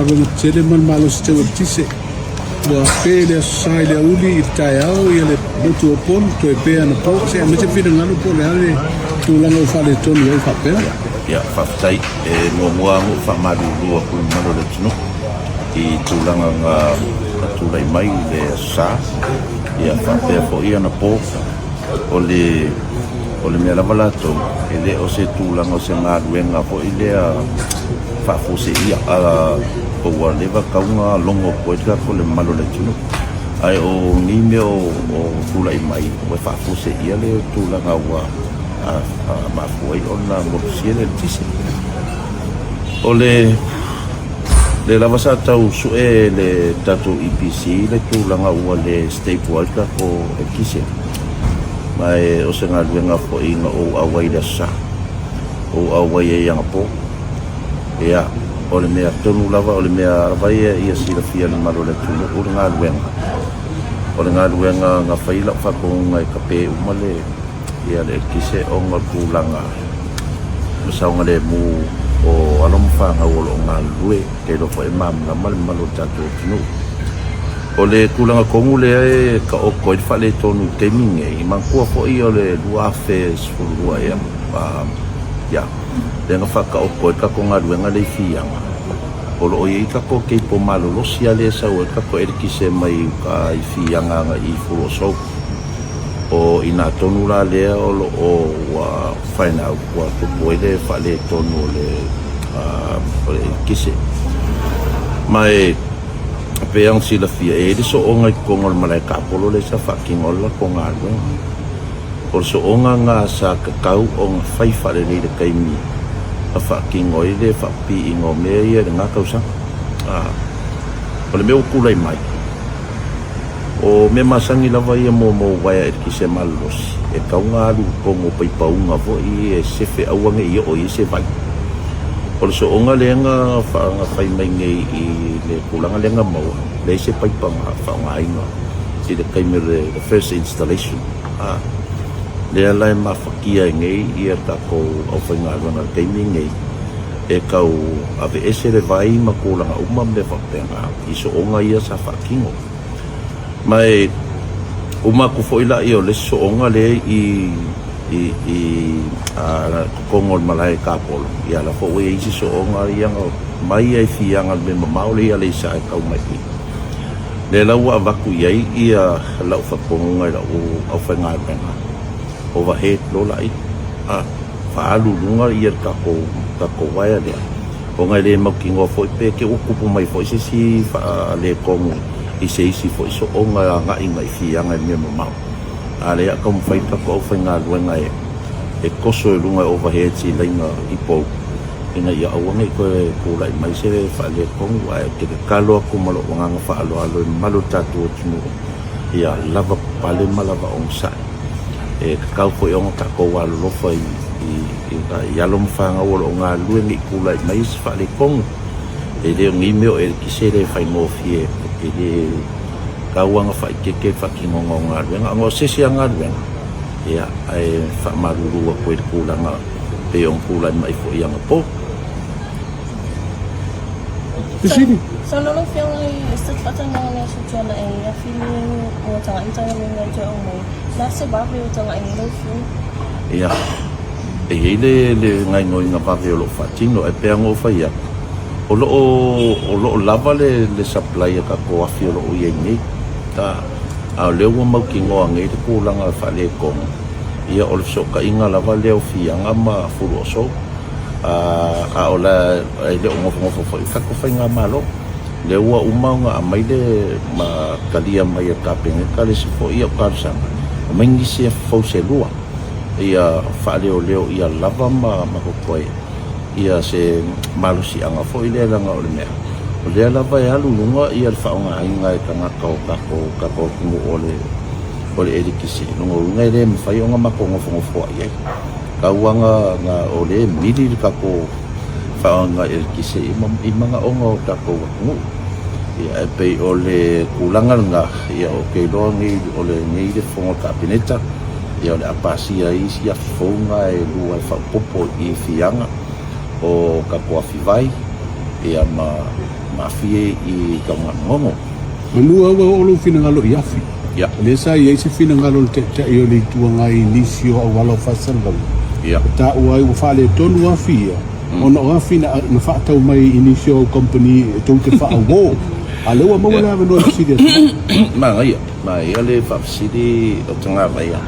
galuega tetele ma le malosi teu eletise. Ua pe le Aso Sa i le aoauli i le taeao ia le motu o Upolu, toe pe anapo, se i aumai se finagalo po o le a le tulaga ua faaletonu ai faapea. Ia, faafetai. E muamua lava ona ou faamalulu atu i le mamalu o le atunuu i tulaga na tulai mai i le Aso Sa, ia faapea foi anapo. O le o le mea lava latou, e le o se tulaga o se galuega foi lea faafuaseia, po ua leva tatau ona logo atu ai le tatou le mamalu o le atunuu. Ae o nei mea o tulai mai, ua faafuaseia le tulaga ua mafua ai ona motusia le eletise. O le lea lava sa tau sue e le tatou EPC le tulaga ua le stable ai le tatou eletise. Ma o se galuega foi na ou auai i le Aso Sa, ou auai ai anapo. Ia, o le mea tonu lava, o le mea lava ia ia silafia e le mamalu o le atunuu le galuega. O le galuega na fai lau faatonuga e tape uma le ia le eletise ona o le tulaga o le saogalemu o alo ma fanau o lo o galulue, ou te iloa foi e malamalama le mamalu o le tatou atunuu. O le tulaga tonu lea e taoto ai le faaletonu i le taimi lenei, manatua foi o le 2012 ea, ia, lea na faataoto ai le tatou galuega lea i Fiaga, o lo o i ai tatou cable malolosi lava lea e sau ai le tatou eletise mai uta i Fiaga agai i Furesou. O i ina tonu la lea o lo o ua find out ua tupu ai le faaletonu o le eletise. Ma e pei ona silafia, e i ai le sooga i totonu o le malae tapolo lea sa faatino ai le latou galuega. O le sooga lena sa tatau ona fai faalelei i le taimi na faatino ai le faapipiiga o mea ia i lena tausaga. O le mea ua tulai mai, o mea masani lava ia mo uaea eletise malolosi, e tatau ona alu i totonu o paipauga foi e sefe aua ne i oo i ai se vai. O le sooga lea na fai mai nei i le tulaga lea na maua, leai se paipa na faaaogaina i le taimi o le first installation. Lea la e mafatia ai nei ia tatou aufaigaluega i le taimi lenei e tau aveese le vai ma tulaga uma ma mea faapena i sooga ia sa faatino. Ma e uma atu foi laia o le isi sooga lea i i totonu o le malae i Tapolo, ia la foi ua i ai isi sooga ia na mai lava i Fiaga i le mea mamao lea i Aleisa e tau mai i i. Lea la ua avatu i ai ia lau faatonuga i lau aufaigaluega, overhead loa laia, a faaalu i luga ia le tatou tatou uaea lea, ona e le mautinoa foi pe te i ua tupu mai foi se isi faaletonu i se isi foi sooga e agai mai i Fiaga i mea mamao. A o lea a taumafai le tatou aufaigaluega e toso i luga e overheads i laina i pou ina ia aua ne i toe tulai mai se faaletonu. Ae ou te tatalo atu ma lou agaga faaaloalo i le mamalu o le tatou atunuu, ia lava papale ma lava onosai. E tatau foi ona tatou alolofa i alo ma fanau o lo o galulue ne i tulai mai se faaletonu. E le o nei mea o eletise e le faigofie, e le Tau lava na faaeteete le faatinoga o galuega, ona o se isi lava galuega, ia, ae faamalulu atu ai i le tulaga e pei ona tulai mai foi anapo. Fesili. Saunoa lau Afioga i se faatanoa i le Aso Tuanai i afi mo tagata galuega e toe aumai. O le a se vave o tagai ai lau Afioga? Ia, e i ai le le gaoioiga vave o lo o faatino, ae pei lava ona ou fai atu, O lo o o lo o lava le le supply a tatou afi o lo o i ai nei. A a o lea ua mautinoa nei le tulaga faaletonu, ia o le fesootaiga lava lea o Fiaga ma Fuluasou. A a o la e le o nofonofo foi le tatou faigamalo. Lea ua uma ona aumai le ma talia mai e le Kapeneta le isi foi au talosaga, aumai nisi afi fou se lua ia faaleoleo ia lava ma ma totoe. ia se malosiaga foi lea leaga o le mea o lea lava e alu i luga ia le faaaogaina e tagata o tatou tatou atunuu o le o le eletise lona uiga e le mafai ona matou nofonofoai ai tau lava na o lea e mili le tatou faaaogaina eletise i manaoga o tatou atunuu ia e pei o le tulaga lena ia ou te iloa nei o lenei le fono a le Kapeneta Ia o le a pasia ai isi afi fou na e lua e faaopoopo i Fiaga o tatou afi vai. Ia ma ma afi e i Taugamagogo. Manu au e oo lou finagalo i afi. Ia. O lea sa i ai se finagalo o le Taitai o le Itu Agai i nisi o auala o faasalalauga, Ia. e taua ai ua faaletonu afi ia, ona o afi na na faatau mai i nisi o au kamupani e tou te faauo. A o lea ua maua le avanoa e fesili atu ai. Manaia, manaia le faafesili o Tagavaia.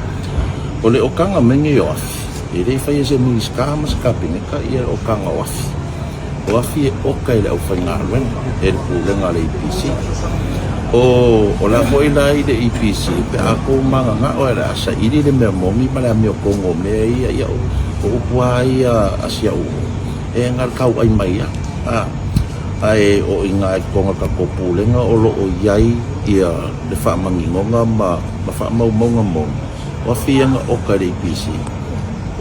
O le okaga mai nei o afi, e le faia e se Minisita ma se Kapeneta ia le okaga o afi. O afi e oka e le aufaigaluega, e le pulega a le EPC. O, o la foi la i le EPC, pe a kou mananao e le a saili le mea moni ma le amiotogo o mea ia, ia o, o upu lava ia a si au uo, e na o le tauai mai lava. A, ae o i ina i totonu o le tatou pulega o lo o i ai ia le faamaninoga ma, ma faamaumauga moni, o afi ia na oka e le EPC,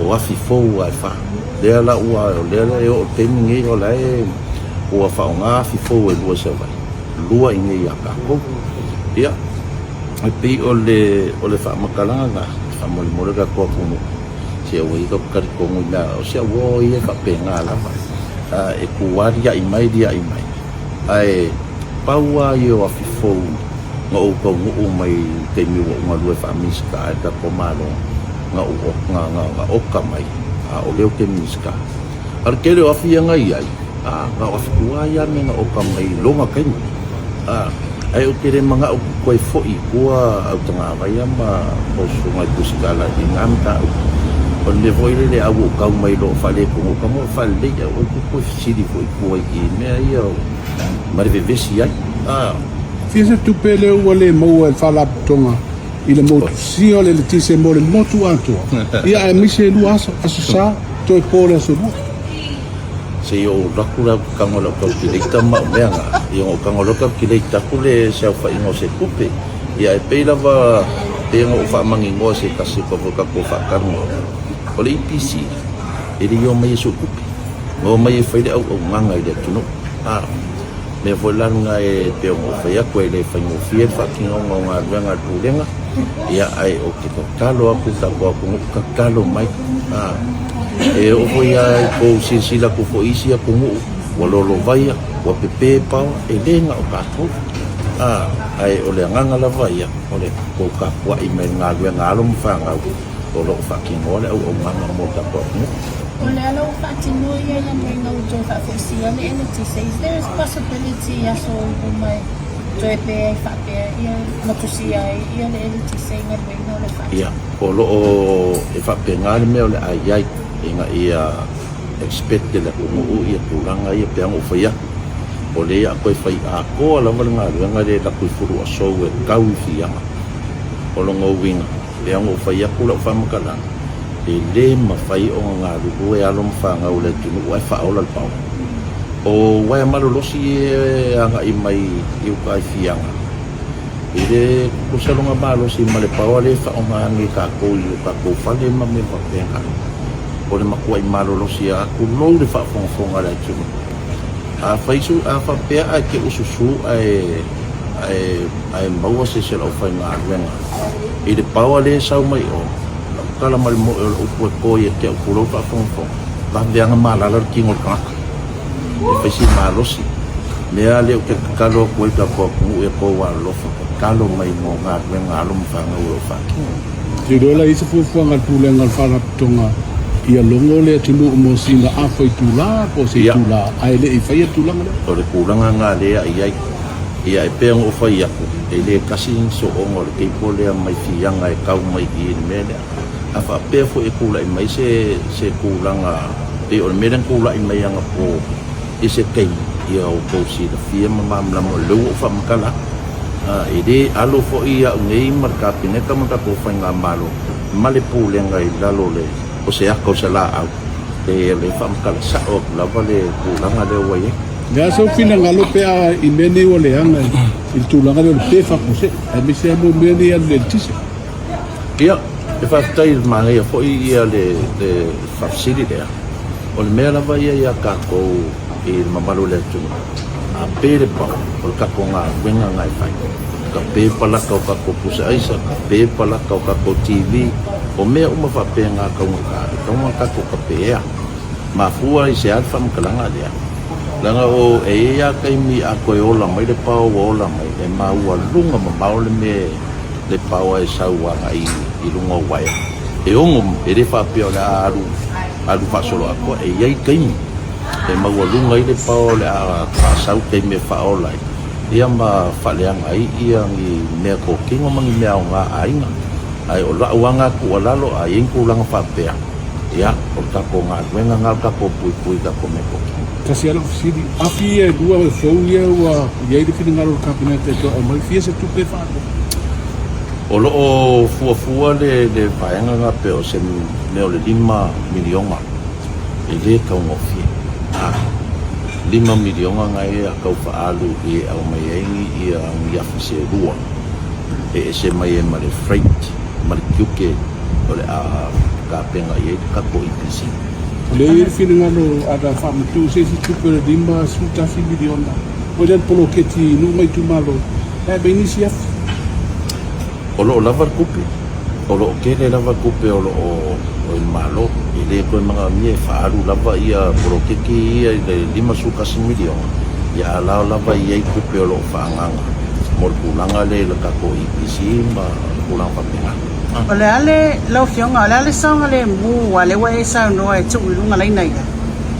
o afi fou lava e fa. Lea la ua, o lea la e oo i le taimi nei o la e ua faaaoga afi fou e lua i Savaii, lua i inei ia tatou. Ia, e pei o le, o le faamatalaga lena, faamolemole le tatou atunuu, se aua ia tatou talitonu i mea, o si au uo ia e faapena lava, e tu lava liai mai liai mai, ae pau lava ia o afi fou na ou taunuu mai i le taimi ua ou galue faa-Minisita ai le tatou Malo, na ou na na na oka mai a o lea ou te Minisita. A o le tele o afi ia na i ai, a na o afi tuai lava mea na oka mai i lona taimi. A ae ou te le manao ou te toe foi i tua au tagavaia ma ma usuga i Tusikala i na mataupu. O le mea foi lele a ua ou tau mai loa o faaletonu, ou tago e faalelei ae ou te toe fesili foi i tua i mea ia ma le vevesi ai. A. Fia se tupe lea ua le maua e le Faalapotopotoga i le motusia o le eletise mo le motu atoa, ia aemaise e lua aso, Aso Sa, toe po le Aso Lua. Se i ou alu atu la ou te tago i lau calculator ma au mea na, ia ona ou tago loa calculate atu le se aofaiga o se tupe. Ia e pei lava, pei ona ou faamaninoa se tasi o tatou faatalanoaga, o le EPC, e le i omai e suetupe, na omai e fai le auaunaga i le atunuu. A. Mea foi la lena e pei ona ou fai atu e le faigofie le faatinoga o galuega a le Pulega, ia ae ou te tatalo atu i le tatou atunuu, tatalo mai. A, e oo foi lava i tou silasila atu foi i isi atunuu ua lolovaia, ua pepe paoa, e le na o tatou. A, ae o le agaga lava ia, o le tou tapuai mai i le galuega a alo ma fanau o lo o faatinoa le auaunaga mo le tatou atunuu. O le ala ua faatino ia ia mea ina ua toe faafoisia le eletise, is there a possibility i aso i luma e toe pe ai faapea ia motusia ai ia le eletise i galuega o lo o faatino? Ia, o lo o e faapena le mea o le a i ai ina ia expect e le atunuu ia tulaga ia pe ana ou fai atu. O lea ia a toe fai atoa lava le galuega lea e alu atu i Fuluasou e tau i Fiaga. O lona uiga, E ono fai atu lau faamatalaga, e le mafai ona galulue alo ma fanau o le atunuu ae faaola le paoa. O uaea malolosi ia e agai mai i uta i Fiaga, e le tutusa lona malosi ma le paoa lea e faaaoga nei e tatou i o tatou fale ma mea faapena. O le matuai malolosi lava, tulou le faafogafoga a le atunuu. A fai su, a faapea ae te ususu ae, ae, ae maua se isi o le aufaigaluega i le paoa lea e sau mai o, lau tala ma le moe o le upu e to ia te au tulou faafogafoga, vave lava ona malala le tino o le tagata. E fai si malosi. Mea lea ou te tatalo atu ai tatou atunuu ia tou alolofa, tatalo mai mo galuega a alo ma fanau o lo o faatino. Te iloa la i ai se fuafuaga a le Pulega o le Faalapotopotoga ia logo le atunuu mo sina afa itula po o se itula ae le i faia le tulaga lea? O le tulaga lena lea e i ai. Ia e pei ona ou fai atu, e le tasi ni sooga o le cable lea mai Fiaga e tau mai i i le mea lea. A faapea foi e tulai mai se se tulaga pei o le mea lea na tulai mai anapo i se taimi, ia outou silafia ma malamalama o lea ua ou faamatala atu. E le alo foi au nei ma le Kapeneta ma le tatou Faigamalo ma le Pulega i lalo o se ata o se laau, e le faamatala sao atu lava le tulaga lea ua i ai. O le a sou finagalo pe a i mea nei ua leaga i le tulaga lea o le pe faafuasei, aemaise lava mo mea nei e alu i le eletise? Ia, e faafetai i le manaia foi ia le faafesili lea. O le mea lava ia ia tatou i le mamalu o le atunuu, a pe le pao, o le tatou galuega lena e fai. Ka pe palaka o tatou pusa aisa, ka pe palaka o tatou TV, o mea uma faapena e taugata, e tatau ona tatou tapeea. Mafua i se a le faamatalaga lea? Leaga o e i ai lava taimi a toe ola mai le pao ua ola mai, e maualuga mamao le mea le pao e sau agai i luga o uaea. E ono, e le faapea o le a alu alu faasoloatoa, e i ai taimi e maualuga ai le pao o le a faasau taimi e faaola ai, ia ma faaleaga ai ia ni mea totino ma ni mea aoga a aiga. Ae o la'u lava na tuualalo, a i ai ni tulaga faapea, ia, o le tatou galuega lena o le tatou puipui i tatou mea totino. Tasi lava lau fesili, afi ia e lua e fou ia ua i ai le finagalo o le Kapeneta e toe aumai, fia se tupe e faaalu ai? O lo o fuafua le vaega lena pei o se mea o le $5 miliona, e le taugofie. A $5 miliona na e tau faaalu e aumai ai ni afi se lua. E ese mai ai ma le freight ma le tiute o le a tapena i ai le tatou EPC. O lea e i ai le finagalo a na faamatuu se isi tupe o le $51 miliona o lea le poloketi i nuu ma itumalo e aumai nisi afi. O lo o lava le tupe, o lo o tele lava tupe o lo o i le Malo. E le toe manaomia e faaalu lava ia poloketi ia i le $51 miliona, ia a la o lava e i ai tupe o lo o faaagaaga mo le tulaga lea i le tatou EPC ma tulaga faapena. O le a le, lau Afioga, o le a le saogalemu, aua o lea ua e saunoa e tuu i luga laina ia,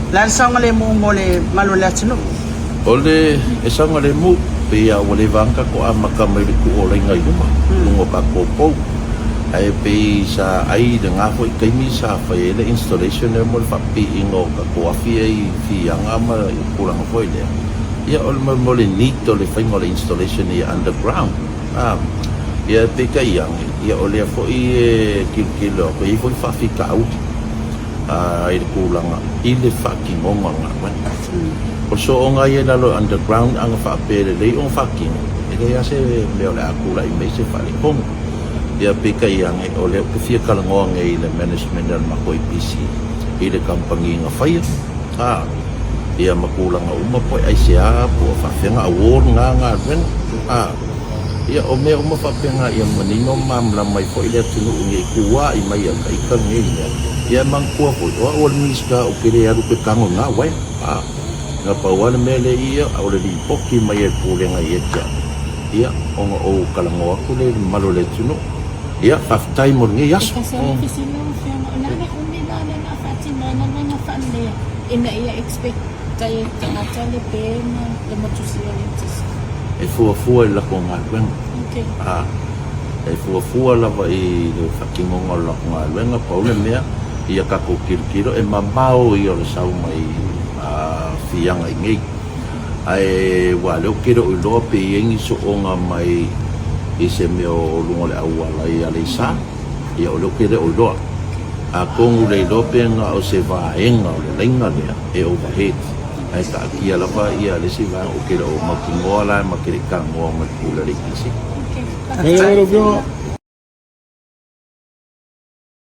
o le a le saogalemu mo le malu o le atunuu? O le, e saogalemu, pei lava ua leva ona tatou amata mai le tuu o laina i luma, luga o tatou pou. Ae pei sa ai i lena foi taimi sa fai ai le installation lea mo le faapipiina o tatou afi ia i Fiaga ma tulaga foi lea. Ia o le mea o le need o le faiga o le installation ia underground. A, ia peitai ane, ia o lea foi e tilotilo atu, e i ai foi faafitauli i le tulaga i le faatinoga o le galuega. O le sooga ia i lalo underground ana faapea e lelei ona faatino, e leai lava se mea o le a tulai mai se faaletonu. Ia peitai ane, o lea ou te fia talanoa nei i le management a le matou EPC i le kamupani na faia, a, ia ma tulaga uma po o aisea po o faafefea ona award na galuega. A, ia o mea uma faapena ia manino ma malamalama ai foi le atunuu ne i tuai mai ia ita lenei mea. Ia e manatua foi, o au o le Minisita ou te le alu ou te tago i na uaea. A, na pau lava le mea lea ia o le lipoti mai e le Pulega ia te au, ia ona ou talanoa atu lea i le mamalu o le atunuu. Ia, faafetai mo lenei aso. E tasi lava le fesili lau Afioga, o le a le umi la lea o le a faatino ai galuega faaleleia ina ia expect ai e tagata le pe ma le motusia o le eletise? E fuafua i le latou galuega. Okay. A, e fuafua lava i le faatinoga o le latou galuega, pau le mea, ia tatou tilotilo, e mamao ia o le sau mai Fiaga i nei. Ae ua lea ou te le o iloa pe i ai ni sooga mai i se mea o luga o le auala i Aleisa, ia o lea ou te le o iloa. Atonu le iloa pe na o se vaega o le laina lea e overhead, ae taatia lava ia le isi vaega ou te le o mautinoa la ma te le i talanoa ma le Pule a le EPC. Faafetai lau Afioga.